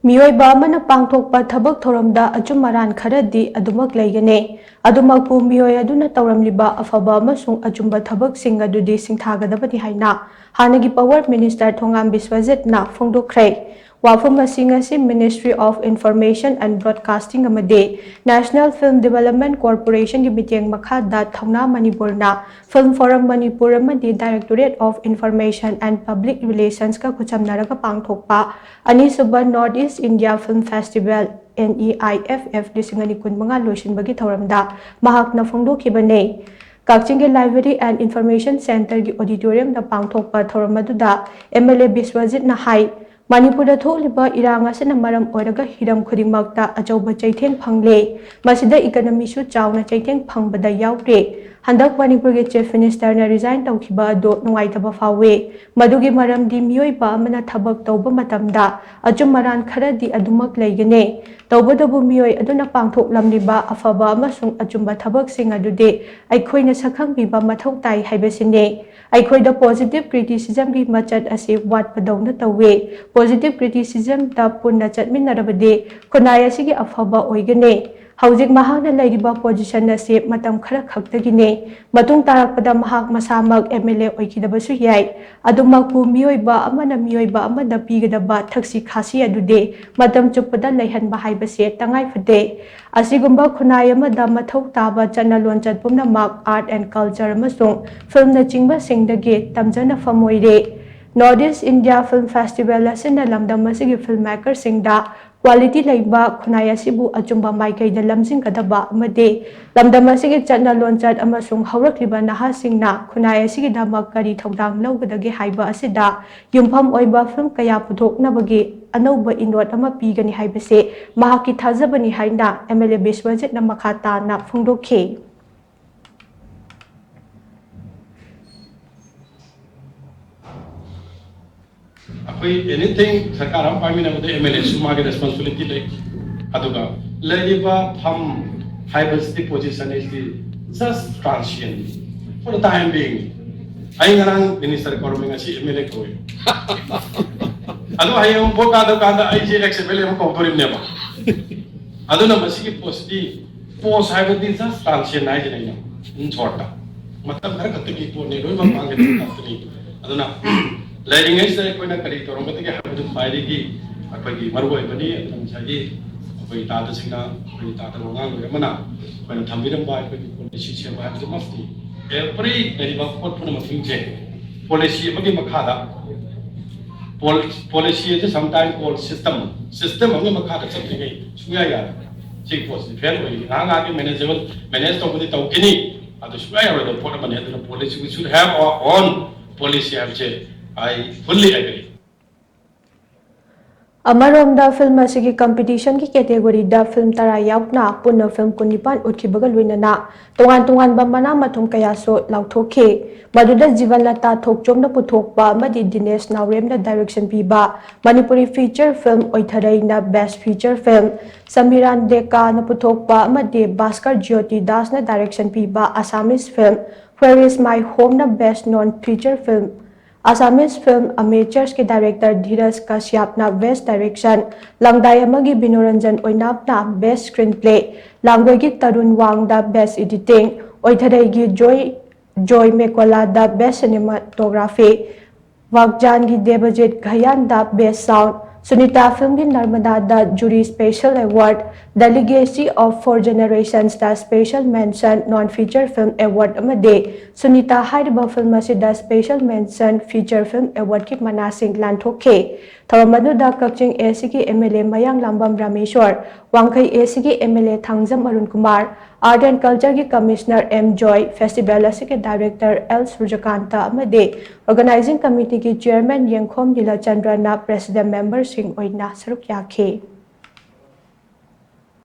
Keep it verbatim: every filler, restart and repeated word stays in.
ꯃꯤꯑꯣꯏꯕ ꯑꯃꯅ ꯄꯥꯡꯊꯣꯛꯄ ꯊꯕꯛ ꯊꯧꯔꯝꯗ ꯑꯆꯨꯝ ꯑꯔꯥꯟ ꯈꯔꯗꯤ ꯑꯗꯨꯃꯛ ꯂꯩꯒꯅꯤ꯫ ꯑꯗꯨꯃꯛꯄꯨ ꯃꯤꯑꯣꯏ ꯑꯗꯨꯅ ꯇꯧꯔꯝꯂꯤꯕ ꯑꯐꯕ ꯑꯃꯁꯨꯡ ꯑꯆꯨꯝꯕ ꯊꯕꯛꯁꯤꯡ ꯑꯗꯨꯗꯤ ꯁꯤꯡꯊꯥꯒꯗꯕꯅꯤ ꯍꯥꯏꯅ ꯍꯥꯟꯅꯒꯤ Power Minister ꯊꯣꯉꯥꯝ ꯕꯤꯁ꯭ꯋꯖꯤꯠꯅ ꯐꯣꯡꯗꯣꯛꯈ꯭ꯔꯦ꯫ ꯋꯥꯐꯝ ꯑꯁꯤ ꯉꯁꯤ Ministry of Information and Broadcasting ꯑꯃꯗꯤ National Film Development Corporationꯒꯤ ꯃꯤꯠꯌꯦꯡ ꯃꯈꯥꯗ ꯊꯧꯅꯥ ꯃꯅꯤꯄꯨꯔꯅ Film Forum ꯃꯅꯤꯄꯨꯔ ꯑꯃꯗꯤ Directorate of Information and Public Relationsꯀ ꯈꯨꯠꯁꯝꯅꯔꯒ ꯄꯥꯡꯊꯣꯛꯄ ꯑꯅꯤꯁꯨꯕ North East India Film Festival, NEIFF, ꯂꯤꯁꯤꯡ ꯑꯅꯤ ꯀꯨꯟꯃꯉꯥ ꯂꯣꯏꯁꯤꯟꯕꯒꯤ ꯊꯧꯔꯝꯗ ꯃꯍꯥꯛꯅ ꯐꯣꯡꯗꯣꯛꯈꯤꯕꯅꯤ꯫ ꯀꯛꯆꯤꯡꯒꯤ Library and Information Centreꯒꯤ auditoriumꯗ ꯄꯥꯡꯊꯣꯛꯄ ꯊꯧꯔꯝ ꯑꯗꯨꯗ MLA ꯕꯤꯁ꯭ꯋꯖꯤꯠꯅ ꯍꯥꯏ, ꯃꯅꯤꯄꯨꯔꯗ ꯊꯣꯛꯂꯤꯕ ꯏꯔꯥꯡ ꯑꯁꯤꯅ ꯃꯔꯝ ꯑꯣꯏꯔꯒ ꯍꯤꯔꯝ ꯈꯨꯗꯤꯡꯃꯛꯇ ꯑꯆꯧꯕ ꯆꯩꯊꯦꯡ ꯐꯪꯂꯦ꯫ ꯃꯁꯤꯗ economyꯁꯨ ꯆꯥꯎꯅ ꯆꯩꯊꯦꯡ ꯐꯪꯕꯗ ꯌꯥꯎꯔꯦ꯫ ꯍꯟꯗꯛ ꯃꯅꯤꯄꯨꯔꯒꯤ Chief Ministerꯅ resign ꯇꯧꯈꯤꯕ ꯑꯗꯨ ꯅꯨꯡꯉꯥꯏꯇꯕ ꯐꯥꯎꯏ꯫ ꯃꯗꯨꯒꯤ ꯃꯔꯝꯗꯤ ꯃꯤꯑꯣꯏꯕ ꯑꯃꯅ ꯊꯕꯛ ꯇꯧꯕ ꯃꯇꯝꯗ ꯑꯆꯨꯝ ꯑꯔꯥꯟ ꯈꯔꯗꯤ ꯑꯗꯨꯃꯛ ꯂꯩꯒꯅꯤ꯫ ꯇꯧꯕꯇꯕꯨ ꯃꯤꯑꯣꯏ ꯑꯗꯨꯅ ꯄꯥꯡꯊꯣꯛꯂꯝꯂꯤꯕ ꯑꯐꯕ ꯑꯃꯁꯨꯡ ꯑꯆꯨꯝꯕ ꯊꯕꯛꯁꯤꯡ ꯑꯗꯨꯗꯤ ꯑꯩꯈꯣꯏꯅ ꯁꯛꯈꯪꯕꯤꯕ ꯃꯊꯧ ꯇꯥꯏ ꯍꯥꯏꯕꯁꯤꯅꯤ꯫ ꯑꯩꯈꯣꯏꯗ positive criticismꯒꯤ ꯃꯆꯠ ꯑꯁꯤ ꯋꯥꯠꯄꯗꯧꯅ ꯇꯧꯏ꯫ Positive criticismꯗ ꯄꯨꯟꯅ ꯆꯠꯃꯤꯟꯅꯔꯕꯗꯤ ꯈꯨꯟꯅꯥꯏ ꯑꯁꯤꯒꯤ ꯑꯐꯕ ꯑꯣꯏꯒꯅꯤ꯫ ꯍꯧꯖꯤꯛ ꯃꯍꯥꯛꯅ ꯂꯩꯔꯤꯕ position ꯑꯁꯤ ꯃꯇꯝ ꯈꯔ ꯈꯛꯇꯒꯤꯅꯤ꯫ ꯃꯇꯨꯡ ꯇꯥꯔꯛꯄꯗ ꯃꯍꯥꯛ ꯃꯁꯥꯃꯛ MLA ꯑꯣꯏꯈꯤꯗꯕꯁꯨ ꯌꯥꯏ꯫ ꯑꯗꯨꯃꯛꯄꯨ ꯃꯤꯑꯣꯏꯕ ꯑꯃꯅ ꯃꯤꯑꯣꯏꯕ ꯑꯃꯗ ꯄꯤꯒꯗꯕ ꯊꯛꯁꯤ ꯈꯥꯁꯤ ꯑꯗꯨꯗꯤ ꯃꯇꯝ ꯆꯨꯞꯄꯗ ꯂꯩꯍꯟꯕ ꯍꯥꯏꯕꯁꯦ ꯇꯉꯥꯏ ꯐꯗꯦ꯫ ꯑꯁꯤꯒꯨꯝꯕ ꯈꯨꯟꯅꯥꯏ ꯑꯃꯗ ꯃꯊꯧ ꯇꯥꯕ ꯆꯠꯅ ꯂꯣꯟꯆꯠ ꯄꯨꯝꯅꯃꯛ art and culture ꯑꯃꯁꯨꯡ filmꯅꯆꯤꯡꯕꯁꯤꯡꯗꯒꯤ ꯇꯝꯖꯅꯐꯝ ꯑꯣꯏꯔꯦ꯫ North East India Film Festival ꯑꯁꯤꯅ ꯂꯝꯗꯝ ꯑꯁꯤꯒꯤ filmmakerꯁꯤꯡꯗ quality ꯂꯩꯕ ꯈꯨꯟꯅꯥꯏ ꯑꯁꯤꯕꯨ ꯑꯆꯨꯝꯕ ꯃꯥꯏꯀꯩꯗ ꯂꯝꯖꯤꯡꯒꯗꯕ ꯑꯃꯗꯤ ꯂꯝꯗꯝ ꯑꯁꯤꯒꯤ ꯆꯠꯅ ꯂꯣꯟꯆꯠ ꯑꯃꯁꯨꯡ ꯍꯧꯔꯛꯂꯤꯕ ꯅꯍꯥꯁꯤꯡꯅ ꯈꯨꯟꯅꯥꯏ ꯑꯁꯤꯒꯤꯗꯃꯛ ꯀꯔꯤ ꯊꯧꯗꯥꯡ ꯂꯧꯒꯗꯒꯦ ꯍꯥꯏꯕ ꯑꯁꯤꯗ ꯌꯨꯝꯐꯝ ꯑꯣꯏꯕ film ꯀꯌꯥ ꯄꯨꯊꯣꯛꯅꯕꯒꯤ ꯑꯅꯧꯕ ꯏꯅꯣꯠ ꯑꯃ ꯄꯤꯒꯅꯤ ꯍꯥꯏꯕꯁꯤ ꯃꯍꯥꯛꯀꯤ ꯊꯥꯖꯕꯅꯤ ꯍꯥꯏꯅ MLA ꯕꯤꯁ꯭ꯋꯖꯤꯠꯅ ꯃꯈꯥ ꯇꯥꯅ ꯐꯣꯡꯗꯣꯛꯈꯤ꯫ ꯑꯩꯈꯣꯏ anything ꯁꯔꯀꯥꯔ ꯑꯃ ꯄꯥꯏꯃꯤꯟꯅꯕꯗ MLAꯁꯨ ꯃꯥꯒꯤ responsibility ꯂꯩ꯫ ꯑꯗꯨꯒ ꯂꯩꯔꯤꯕ ꯐꯝ ꯍꯥꯏꯕꯁꯤꯗꯤ position ꯑꯁꯤꯗꯤ just transient, for the time being꯫ ꯑꯩ ꯉꯔꯥꯡ minister ꯀꯧꯔꯝꯃꯤ, ꯉꯁꯤ MLA ꯀꯧꯏ꯫ ꯑꯗꯣ ꯍꯌꯦꯡ ꯑꯃꯨꯛ ꯚꯣꯠ ꯀꯥꯗꯧꯀꯥꯟꯗ ꯑꯩꯁꯦ ꯑꯦꯛꯁ ꯑꯦꯝ ꯑꯦꯜ ꯑꯦ ꯑꯃ ꯀꯧꯗꯣꯔꯤꯕꯅꯦꯕ꯫ ꯑꯗꯨꯅ ꯃꯁꯤꯒꯤ ꯄꯣꯁꯇꯤ, ꯄꯣꯁ ꯍꯥꯏꯕꯗꯤ ꯖꯁ ꯇ꯭ꯔꯥꯟꯁꯤꯌꯟ ꯍꯥꯏꯁꯤꯅꯦ ꯑꯩꯅ, ꯏꯟ ꯁꯣꯔꯠꯇ ꯃꯇꯝ ꯈꯔ ꯈꯛꯇꯒꯤ ꯄꯣꯠꯅꯤ, ꯂꯣꯏꯅꯃꯛ ꯃꯥꯡꯒꯗꯕ ꯉꯥꯛꯇꯅꯤ꯫ ꯑꯗꯨꯅ ꯂꯩꯔꯤꯉꯩꯁꯤꯗ ꯑꯩꯈꯣꯏꯅ ꯀꯔꯤ ꯇꯧꯔꯝꯒꯗꯒꯦ ꯍꯥꯏꯕꯗꯨ ꯈ꯭ꯋꯥꯏꯗꯒꯤ ꯑꯩꯈꯣꯏꯒꯤ ꯃꯔꯨ ꯑꯣꯏꯕꯅꯤ꯫ ꯑꯗꯨꯅ ꯉꯁꯥꯏꯒꯤ ꯑꯩꯈꯣꯏ ꯇꯥꯗꯁꯤꯡꯅ, ꯑꯩꯈꯣꯏ ꯇꯥꯗ ꯋꯥꯉꯥꯡꯂꯣꯏ ꯑꯃꯅ ꯑꯩꯈꯣꯏꯅ ꯊꯝꯕꯤꯔꯝꯕ ꯑꯩꯈꯣꯏꯒꯤ ꯄꯣꯂꯤꯁꯤ ꯁꯦꯝꯕ ꯍꯥꯏꯕꯁꯤꯃꯛꯇꯤ ꯑꯦꯕ꯭ꯔꯤ ꯂꯩꯔꯤꯕ ꯄꯣꯠ ꯄꯨꯝꯅꯃꯛꯁꯤꯡꯁꯦ ꯄꯣꯂꯤꯁꯤ ꯑꯃꯒꯤ ꯃꯈꯥꯗ, ꯄꯣꯂꯤꯁꯤ ꯑꯁꯤ ꯁꯝꯇꯥꯏꯝ ꯀꯣꯜ ꯁꯤꯁꯇꯝ, ꯁꯤꯁꯇꯝ ꯑꯃꯒꯤ ꯃꯈꯥꯗ ꯆꯠꯇ꯭ꯔꯤꯉꯩ ꯁꯨꯡꯌꯥ ꯌꯥꯔꯣꯏ꯫ ꯁꯤꯒꯤ ꯄꯣꯠꯁꯤ ꯐꯦꯜ ꯑꯣꯏꯒꯅꯤ꯫ ꯉꯥꯏꯍꯥꯛ ꯉꯥꯏꯍꯥꯛꯀꯤ ꯃꯦꯅꯦꯖꯦꯕꯜ, ꯃꯦꯅꯦꯖ ꯇꯧꯕꯗꯤ ꯇꯧꯈꯤꯅꯤ, ꯑꯗꯨ ꯁꯨꯡꯌꯥ ꯌꯥꯔꯣꯏꯗꯕ ꯄꯣꯠ ꯑꯃꯅꯤ꯫ ꯑꯗꯨꯅ policy, we should have our own policy ꯍꯥꯏꯕꯁꯦ I fully agree꯫ ꯑꯃꯔꯣꯝꯗ ꯐꯤꯜꯝ ꯑꯁꯤꯒꯤ ꯀꯝꯄꯤꯇꯤꯁꯟꯒꯤ ꯀꯦꯇꯦꯒꯣꯔꯤꯗ ꯐꯤꯜꯝ ꯇꯔꯥ ꯌꯥꯎꯅ ꯄꯨꯟꯅ ꯐꯤꯜꯝ ꯀꯨꯟꯅꯤꯄꯥꯟ ꯎꯠꯈꯤꯕꯒ ꯂꯣꯏꯅꯅ ꯇꯣꯉꯥꯟ ꯇꯣꯉꯥꯟꯕ ꯃꯅꯥ ꯃꯊꯨꯝ ꯀꯌꯥꯁꯨ ꯂꯥꯎꯊꯣꯛꯈꯤ꯫ ꯃꯗꯨꯗ ꯖꯤꯕꯟꯂꯇꯥ ꯊꯣꯛꯆꯣꯝꯅ ꯄꯨꯊꯣꯛꯄ ꯑꯃꯗꯤ ꯗꯤꯅꯦꯁ ꯅꯥꯎꯔꯦꯝꯅ ꯗꯥꯏꯔꯦꯛꯁꯟ ꯄꯤꯕ ꯃꯅꯤꯄꯨꯔꯤ ꯐꯤꯆꯔ ꯐꯤꯜꯝ ꯑꯣꯏꯊꯔꯩꯅ ꯕꯦꯁ ꯐꯤꯆꯔ ꯐꯤꯜꯝ, ꯁꯃꯤꯔꯥꯟ ꯗꯦꯀꯥꯅ ꯄꯨꯊꯣꯛꯄ ꯑꯃꯗꯤ ꯚꯥꯁꯀꯔ ꯖ꯭ꯌꯣꯇꯤ ꯗꯥꯁꯅ ꯗꯥꯏꯔꯦꯛꯁꯟ ꯄꯤꯕ Assamese film Where Is My Homeꯅ best non feature film, Assamese film ꯑꯃꯦꯆꯔꯁꯀꯤ ꯗꯥꯏꯔꯦꯛꯇꯔ ꯙꯤꯔꯖ ꯀꯥꯁ꯭ꯌꯞꯅ ꯕꯦꯁ ꯗꯥꯏꯔꯦꯛꯁꯟ, ꯂꯪꯗꯥꯏ ꯑꯃꯒꯤ ꯕꯤꯅꯨꯔꯟꯖꯟ ꯑꯣꯏꯅꯥꯞꯅ ꯕꯦꯁ ꯁ꯭ꯀ꯭ꯔꯤꯟ ꯄ꯭ꯂꯦ, ꯂꯥꯡꯒꯣꯏꯒꯤ ꯇꯔꯨꯟ ꯋꯥꯡꯗ ꯕꯦꯁ ꯏꯗꯤꯇꯤꯡ, ꯑꯣꯏꯊꯔꯩꯒꯤ ꯖꯣꯏ, ꯖꯣꯏ ꯃꯦꯀꯣꯂꯥꯗ ꯕꯦꯁ ꯁꯤꯅꯦꯃꯥꯇꯣꯒ꯭ꯔꯥꯐꯤ, ꯋꯥꯛꯖꯥꯟꯒꯤ ꯗꯦꯕꯖꯤꯠ ꯘꯌꯥꯟꯗ ꯕꯦꯁ ꯁꯥꯎꯟ, ꯁꯨꯅꯤꯇꯥ ꯐꯤꯜꯝꯒꯤ ꯅꯔꯃꯗꯥꯗ jury special award, The Legacy of Four Generationsꯗ special mention non feature film award ꯑꯃꯗꯤ ꯁꯨꯅꯤꯇꯥ ꯍꯥꯏꯔꯤꯕ ꯐꯤꯜꯝ ꯑꯁꯤꯗ ꯁ꯭ꯄꯦꯁꯦꯜ ꯃꯦꯟꯁꯟ ꯐꯤꯆꯔ ꯐꯤꯜꯝ ꯑꯦꯋꯥꯔꯗꯀꯤ ꯃꯅꯥꯁꯤꯡ ꯂꯥꯟꯊꯣꯛꯈꯤ꯫ ꯊꯧꯔꯝ ꯑꯗꯨꯗ ꯀꯛꯆꯤꯡ ꯑꯦ ꯁꯤꯒꯤ M L A Mayanglangbam ꯔꯥꯃꯦꯁ꯭ꯋꯔ, Wangkhei A ꯁꯤꯒꯤ M L A Thangjam Arun Kumar, art and ꯀꯜꯆꯔꯒꯤ ꯀꯃꯤꯁꯅꯔ ꯑꯦꯝ ꯖꯣꯏ, ꯐꯦꯁꯇꯤꯚꯦꯜ ꯑꯁꯤꯒꯤ director L Surajkanta ꯑꯃꯗꯤ ꯑꯣꯔꯒꯅꯥꯏꯖꯤꯡ ꯀꯃꯤꯇꯤꯒꯤ ꯆꯤꯌꯔꯃꯦꯟ ꯌꯦꯡꯈꯣꯝ ꯅꯤꯂꯆꯟꯗ꯭ꯔꯅ ꯄ꯭ꯔꯦꯁꯤꯗꯦꯟ ꯃꯦꯝꯕꯔꯁꯤꯡ ꯑꯣꯏꯅ ꯁꯔꯨꯛ ꯌꯥꯈꯤ꯫